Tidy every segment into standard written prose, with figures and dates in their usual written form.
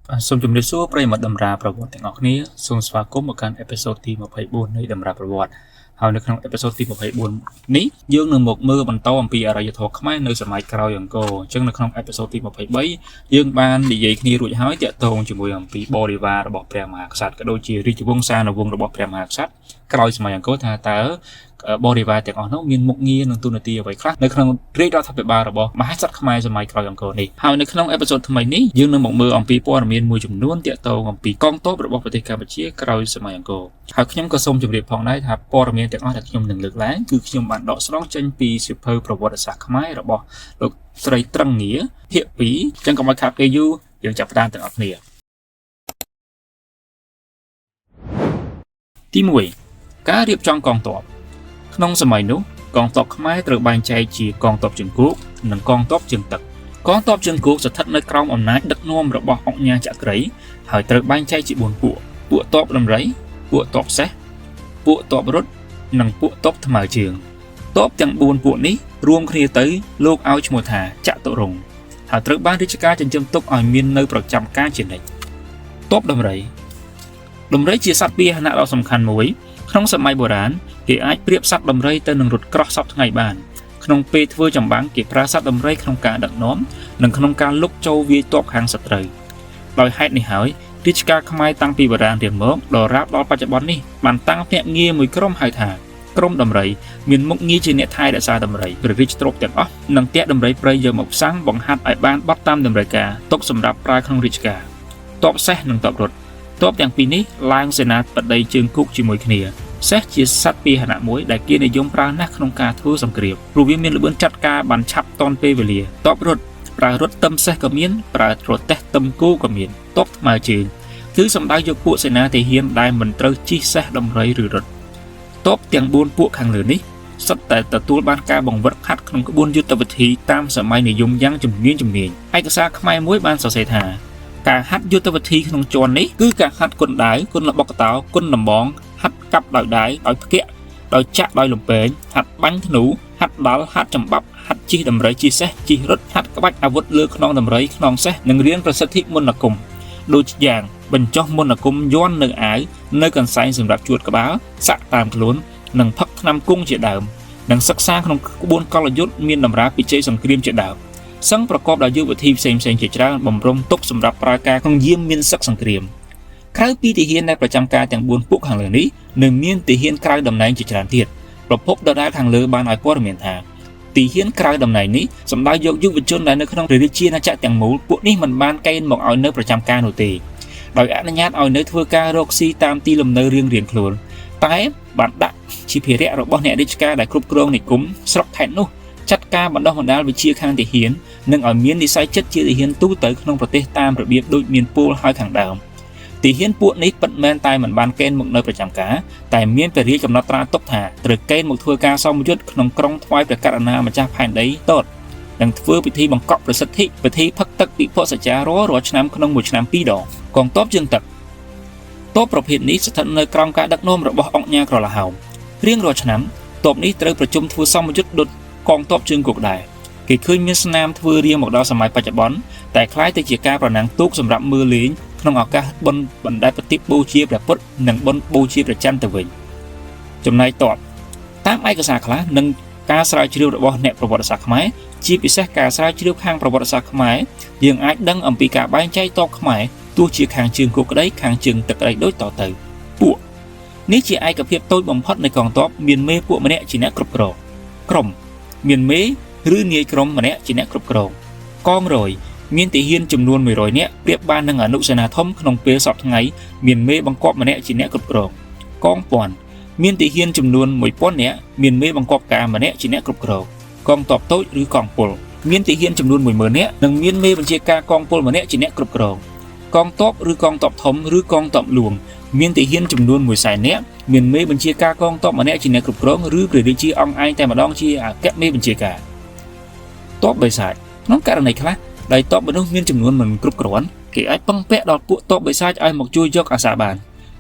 បាទសូមជម្រាបសួរប្រិយមិត្តតម្រាប្រវត្តិទាំងអស់គ្នាសូមស្វាគមន៍មកកាន់ episode ទី24នៃតម្រាប្រវត្តិហើយនៅក្នុង episode ទី24នេះយើងនឹងមកមើលបន្តអំពីអរិយធម៌ខ្មែរនៅសម័យក្រោយអង្គរអញ្ចឹងនៅក្នុង episode ទី23យើងបាននិយាយគ្នារួចហើយទាក់ទងជាមួយអំពីបរិវាររបស់ព្រះមហាក្សត្រក៏ដូចជារាជវង្សានុវង្សរបស់ព្រះមហាក្សត្រក្រោយសម័យអង្គរថាតើបរិវារទាំងអស់នោះមានមុខងារនិងតួនាទីអ្វីខ្លះនៅក្នុងរាជរដ្ឋាភិបាលរបស់មហាក្សត្រខ្មែរសម័យក្រោយអង្គរនេះហើយនៅក្នុង episode ថ្មីនេះយើងនឹងមកមើលអំពីព័ត៌មានមួយចំនួនទាក់ទងអំពីកងទ័ពរបស់ប្រទេសកម្ពុជាក្រោយសម័យអង្គរហើយខ្ញុំក៏សូមជម្រាបផងដែរថាព័ត៌មានទាំងអស់ដែលខ្ញុំនឹងលើកឡើងគឺខ្ញុំបានដកស្រង់ចេញពីសៀវភៅប្រវត្តិសាស្ត្រខ្មែររបស់លោកស្រីត្រឹងងាភាគ2អញ្ចឹងកុំឲ្យខាតពេលយូរយើងចាប់ផ្ដើមទាំងអស់គ្នាទី1ការរៀបចំកងទ័ពក្នុងសម័យនោះកងទ័ពខ្មែរត្រូវបែងចែកជាកងទ័ពជើងគោកនិងកងទ័ពជើងទឹកកងទ័ពជើងគោកស្ថិតនៅក្រោមអំណាចដឹកនាំរបស់អង្គញាចក្រីហើយត្រូវបែងចែកជា4ពួកពួកទ័ពដំរីពួកទ័ពសេះពួកទ័ពរត់និងពួកទ័ពថ្មើរជើងទ័ពទាំង4ពួកនេះរួមគ្នាទៅលោកឲ្យឈ្មោះថាចតុរង្គហើយត្រូវបានរាជការចិញ្ចឹមទុកឲ្យមាននៅប្រចាំការជានិច្ចទ័ពដំរីដំរីជាសត្វពាហនៈដ៏សំខាន់មួយក្នុងសម័យបុរាណគេអាចប្រៀបសត្វដំរីទៅនឹងរថក្រោះសព្វថ្ងៃបានក្នុងពេលធ្វើចម្បាំងគេប្រើសត្វដំរីក្នុងការដឹកនាំនិងក្នុងការលុកចូលវាយទ័ពខាងសត្រូវដោយហេតុនេះហើយរាជការខ្មែរតាំងពីបុរាណរៀងមកដល់រាបដល់បច្ចុប្បន្ននេះបានតាំងភ្នាក់ងារមួយក្រុមហៅថាក្រុមដំរីមានមុខងារជាអ្នកថែរក្សាដំរីព្រះរាជទ្រព្យទាំងអស់និងតាក់ដំរីព្រៃយកមកផ្សាំងបង្ហាត់ឲ្យបានបត់តាមតម្រូវការទុកសម្រាប់ប្រើក្នុងរាជការទ័ពសេះនិងទ័ពរត់ទ័ពទាំងពីរនេះឡើងសេនាបតីជើងគោកជាមួយគ្នាសេះជាសត្វពាហនៈមួយដែលគេនិយមប្រើណាស់ក្នុងការធ្វើសង្គ្រាមព្រោះវាមានល្បឿនចាត់ការបានឆាប់ទាន់ពេលវេលាទ័ពរត់ប្រើរត់ទឹមសេះក៏មានប្រើរទេះទឹមគោក៏មានទ័ពថ្មើរជើងគឺសំដៅយកពួកសេនាទាហានដែលមិនត្រូវជិះសេះដំរីឬរត់ទ័ពទាំង4ពួកខាងលើនេះសុទ្ធតែទទួលបានការបង្វឹកហាត់ក្នុងក្បួនយុទ្ធវិធីតាមសម័យនិយមយ៉ាងជំនាញឯកសារខ្មែរមួយបានសរសេរថាការហាត់យុទ្ធវិធីក្នុងជាន់នេះគឺការហាត់គុនដាវគុនល្បុក្កតោគុនដំបងហាត់កាប់ដោយដៃដោយផ្គាក់ដោយចាក់ដោយលំពែងហាត់បាញ់ធ្នូហាត់ដាល់ហាត់ចំបាប់ហាត់ជិះដំរីជិះសេះជិះរត់ហាត់ក្បាច់អាវុធលើខ្នងដំរីខ្នងសេះនិងរៀនប្រសិទ្ធិមន្តអាគមដូចយ៉ាងបញ្ចុះមន្តអាគមយន់នៅអាវនៅកន្សែងសម្រាប់ជួតក្បាលសាក់តាមខ្លួននិងផឹកថ្នាំគង់ជាដើមនិងសិក្សាក្នុងក្បួនកលយុទ្ធមានតម្រាពិជ័យសង្គ្រាមជាដើមសឹងប្រកបដោយយុទ្ធវិធីផ្សេងៗជាច្រើនបំរុងទុកសម្រាប់ប្រើការក្នុងយាមមានសឹកសង្គ្រាមក្រៅពីទាហានដែលប្រចាំការទាំង4ពួកខាងលើនេះនៅមានទាហានក្រៅតំណែងជាច្រើនទៀតប្រភពដដែលខាងលើបានឲ្យព័ត៌មានថាទាហានក្រៅតំណែងនេះសំដៅយកយុវជនដែលនៅក្នុងព្រះរាជាណាចក្រទាំងមូលពួកនេះមិនបានកេណ្ឌមកឲ្យនៅប្រចាំការនោះទេដោយអនុញ្ញាតឲ្យនៅធ្វើការរកស៊ីតាមទីលំនៅរៀងៗខ្លួនតែបានដាក់ជាភារៈរបស់អ្នករាជការដែលគ្រប់គ្រងនិគមស្រុកខេត្តនោះចាត់ការបណ្ដុះបណ្ដាលវិជ្ជាខាងទាហាននិងឲ្យមាននិស្ស័យចិត្តជាទាហានទូទៅក្នុងប្រទេសតាមរបៀបដូចមានពោលហើយខាងដើមទាហានពួកនេះពិតមែនតែមិនបានកេណ្ឌមកនៅប្រចាំការតែមានព្រះរាជកំណត់ត្រាទុកថាត្រូវកេណ្ឌមកធ្វើការសមយុទ្ធក្នុងក្រុងថ្វាយព្រះករុណាម្ចាស់ផែនដីតតនិងធ្វើពិធីបង្កក់ប្រសិទ្ធិពិធីផឹកទឹកពិភពសច្ចារាល់ឆ្នាំក្នុងមួយឆ្នាំ2ដងកងទ័ពជើងទឹកទ័ពប្រភេទនេះស្ថិតនៅក្រោមការដឹកនាំរបស់អង្គញាក្រឡាហោមរៀងរាល់ឆ្នាំទ័ពនេះត្រូវប្រជុំធ្វើសមយុទ្ធដូចកងទ័ពជើងគោកដែរគេឃើញមានស្នាមធ្វើរៀងមកដល់សម័យបច្ចុប្បន្នតែคล้ายទៅជាការប្រណាំងទូកសម្រាប់មើលលេងក្នុងឱកាសបុណ្យបណ្ដែតប្រទីបបូជាព្រះពុទ្ធនិងបុណ្យបូជាព្រះច័ន្ទទៅវិញចំណែកទ័ពតាមឯកសារខ្លះនិងការស្រាវជ្រាវរបស់អ្នកប្រវត្តិសាស្ត្រខ្មែរជាពិសេសការស្រាវជ្រាវខាងប្រវត្តិសាស្ត្រខ្មែរយើងអាចដឹងអំពីការបែងចែកទ័ពខ្មែរទោះជាខាងជើងគោកក្តីខាងជើងទឹកក្តីដូចតទៅពួកនេះជាឯកភាពតូចបំផុតនៃកងទ័ពមានមេពួកម្នាក់ជាអ្នកគ្រប់គ្រងក្រុមមានមេឬនាយក្រុមម្នាក់ជាអ្នកគ្រប់គ្រងកងរយមានទាហានចំនួន100នាក់ប្រៀបបាននឹងអនុសេនាធំក្នុងពេលសព្វថ្ងៃមានមេបង្គាប់ម្នាក់ជាអ្នកគ្រប់គ្រងកងពាន់មានទាហានចំនួន1000នាក់មានមេបង្គាប់ការម្នាក់ជាអ្នកគ្រប់គ្រងកងទ័ពតូចឬកងពលមានទាហានចំនួន10000នាក់និងមានមេបញ្ជាការកងពលម្នាក់ជាអ្នកគ្រប់គ្រងកងទ័ពឬកងទ័ពធំឬកងទ័ពលួងមានទាហានចំនួន100,000នាក់មានមេបញ្ជាការកងទ័ពម្នាក់ជាអ្នកគ្រប់គ្រងឬព្រះរាជាអង្គឯងតែម្ដងជាអគ្គមេបញ្ជាការទ័ពបិសាចក្នុងករណីខ្លះដោយទ័ពមនុស្សមានចំនួនមិនគ្រប់គ្រាន់គេអាចពឹងពាក់ដល់ពួកទ័ពបិសាចឲ្យមកជួយយកអាសាបាន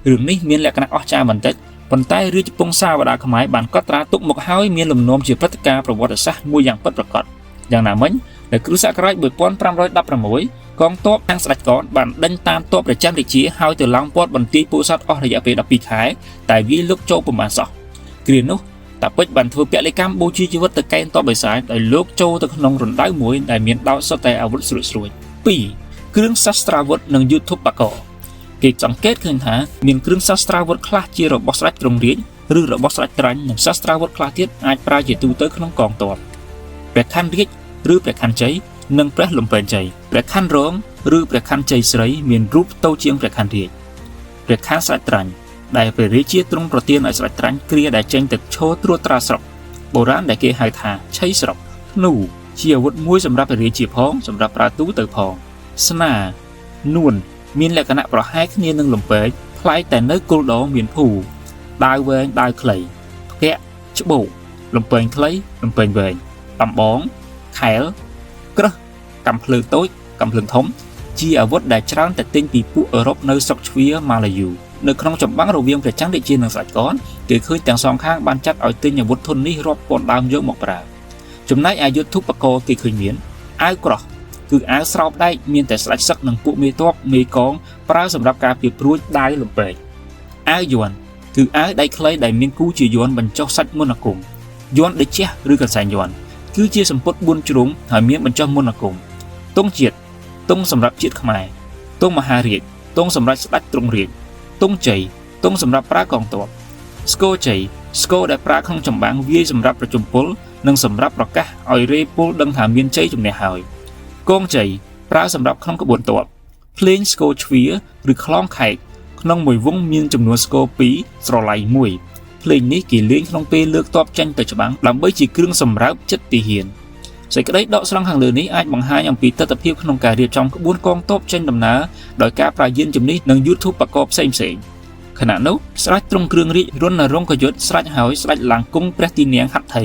រឿងនេះមានលក្ខណៈអស្ចារ្យបន្តិចប៉ុន្តែរាជពង្សាវតាខ្មែរបានកត់ត្រាទុកមកហើយមានលំនាំជាព្រឹត្តិការណ៍ប្រវត្តិសាស្ត្រមួយយ៉ាងពិតប្រាកដយ៉ាងណាមិញនៅគ្រិស្តសករាជ1516 កងទ័ពខាងស្ដេចកនបានដេញតាមទ័ពព្រះច័ន្ទរាជាហើយទៅឡោមព័ទ្ធបន្ទាយពោធិ៍សាត់អស់រយៈពេល12ខែតែវាលុកចូលពុំបានសោះគ្រានោះតាពេជ្របានធ្វើពលិកម្មបូជាជីវិតទៅកែនទ័ពបិសាចដោយលោកចូលទៅក្នុងរណ្ដៅមួយដែលមានដោតសុទ្ធតែអាវុធស្រួចៗ2គ្រឿងសាស្ត្រាវុធនិងយុទ្ធឧបករណ៍គេសង្កេតឃើញថាមានគ្រឿងសាស្ត្រាវុធខ្លះជារបស់ស្ដេចទ្រង់រាជឬរបស់ស្ដេចត្រាញ់និងសាស្ត្រាវុធខ្លះទៀតអាចប្រើជាទូទៅក្នុងកងទ័ពព្រះខ័នរាជឬព្រះខ័នជ័យនិងព្រះលំពែនជ័យព្រះខ័នរងឬព្រះខ័នជ័យស្រីមានរូបតូចជាងព្រះខ័នរាជព្រះខ័នស្ដេចត្រាញ់ដែលព្រះរាជាទ្រង់ប្រទានឲ្យស្ដេចត្រាញ់គ្រាដែលចេញទៅឈរត្រួតត្រាស្រុកបុរាណដែលគេហៅថាឆីស្រុកធ្នូជាអាវុធមួយសម្រាប់ព្រះរាជាផងសម្រាប់ប្រើទូទៅផងស្នានួនមានលក្ខណៈប្រហែលគ្នានឹងលំពែងប្លែកតែនៅគល់ដមានភូដាវវែងដាវខ្លីផ្កាក់ច្បូកលំពែងខ្លីលំពែងវែងដំបងខែលក្រឹសកាំភ្លើងតូចកាំភ្លើងធំជាអាវុធដែលច្រើនតែទិញពីពួកអឺរ៉ុបនៅស្រុកជ្វាម៉ាឡាយូនៅក្នុងចម្បាំងរវាងព្រះច័ន្ទរាជានិងស្ដេចកនគេឃើញទាំងសងខាងបានចាត់ឲ្យទិញអាវុធធននេះរាប់ពាន់ដើមយកមកប្រើចំណែកឯយុទ្ធុបករណ៍គេឃើញមានអាវក្រោះគឺអាវស្រោបដែកមានតែស្ដេចសឹកនិងពួកមេទ័ពមេកងប្រើសម្រាប់ការពារព្រួយដាវលំពែងអាវយ័ន្តគឺអាវដៃខ្លីដែលមានគូជាយ័ន្តបញ្ចុះសាច់មន្តអាគមយ័ន្តដេជះឬកន្សែងយ័ន្តគឺជាសម្ពុត4ជ្រុងហើយមានបញ្ចុះមន្តអាគមទង់ជាតិទង់សម្រាប់ជាតិខ្មែរទង់មហារាជទង់សម្រាប់ស្ដេចទ្រង់រាជទង់ជ័យទង់សម្រាប់ប្រើកងទ័ពស្គរជ័យស្គរដែលប្រើក្នុងចម្បាំងវាយសម្រាប់ប្រជុំពលនិងសម្រាប់ប្រកាសឲ្យរេពលដឹងថាមានជ័យជំនះហើយកងជ័យប្រើសម្រាប់ក្នុងក្បួនទ័ពភ្លេងស្គរជ្វាឬខ្លងខែកក្នុងមួយវងមានចំនួនស្គរ2ស្រឡៃ1ភ្លេងនេះគេលេងក្នុងពេលលើកទ័ពចេញទៅច្បាំងដើម្បីជាគ្រឿងសម្រើបចិត្តទាហានសេចក្តីដកស្រង់ខាងលើនេះអាចបង្ហាញអំពីទិដ្ឋភាពក្នុងការរៀបចំក្បួនកងទ័ពចេញដំណើរដោយការប្រើយានជំនិះនិងយុទ្ធឧបករណ៍ផ្សេងៗខណៈនោះស្ដេចទ្រង់គ្រឿងរាជរណរង្សយុទ្ធស្ដេចហើយស្ដេចឡើងគង់ព្រះទីនាំងហត្ថី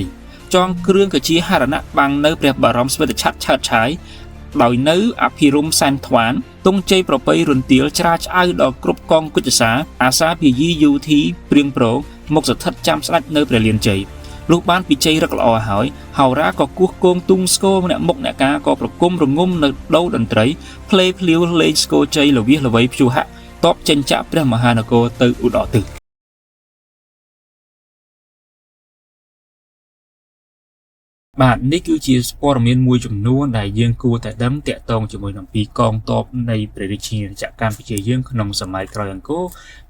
ចងគ្រឿងកជាហរណៈបាំងនៅព្រះបរមស្វេតឆ័ត្រឆើតឆាយដោយនៅអភិរមសែនថ្វានទងជ័យប្រពៃរន្ទាលច្រាឆ្អៅដល់គ្រប់កងគុជសាអាសាភាយីយូធីព្រៀងប្រងមកស្ថិតចាំស្ដេចនៅព្រះលានជ័យលុះបានពិជ័យរឹកល្អហើយហោរាក៏គោះគងទុងស្គរអ្នកមុខអ្នកការក៏ប្រគំរងំនៅដូរតន្ត្រីភ្លេភ្លាវលេងស្គរជ័យលវិសល្វីព្យុហៈតបចេញចាក់ព្រះមហានគរទៅឧត្តរទិស បាទនេះគឺជាព័ត៌មានមួយចំនួនដែលយើងគួរតែដឹងទាក់ទងជាមួយនឹងពីកងទ័ពនៃព្រះរាជាណាចក្រកម្ពុជាយើងក្នុងសម័យក្រោយអង្គរ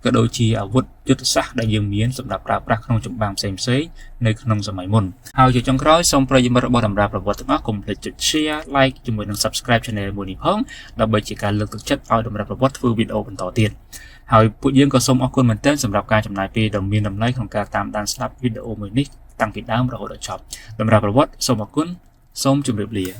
ក៏ដូចជាអាវុធយុទ្ធសាស្ត្រដែលយើងមានសម្រាប់ប្រើប្រាស់ក្នុងចម្បាំងផ្សេងៗនៅក្នុងសម័យមុនហើយជាចុងក្រោយសូមប្រិយមិត្តរបស់តម្រាប្រវត្តិទាំងអស់កុំភ្លេចចុច Share Like ជាមួយនឹង Subscribe Channel មួយនេះផងដើម្បីជាការលើកទឹកចិត្តឲ្យតម្រាប្រវត្តិធ្វើវីដេអូបន្តទៀតហើយពួកយើងក៏សូមអរគុណមែនទែនសម្រាប់ការចំណាយពេលដ៏មានតម្លៃក្នុងការតាមដានស្ដាប់វីដេអូមួយនេះតាំងពីដើមរហូតដល់ចប់តម្រាប្រវត្តិសូមអរគុណសូមជម្រាបលា។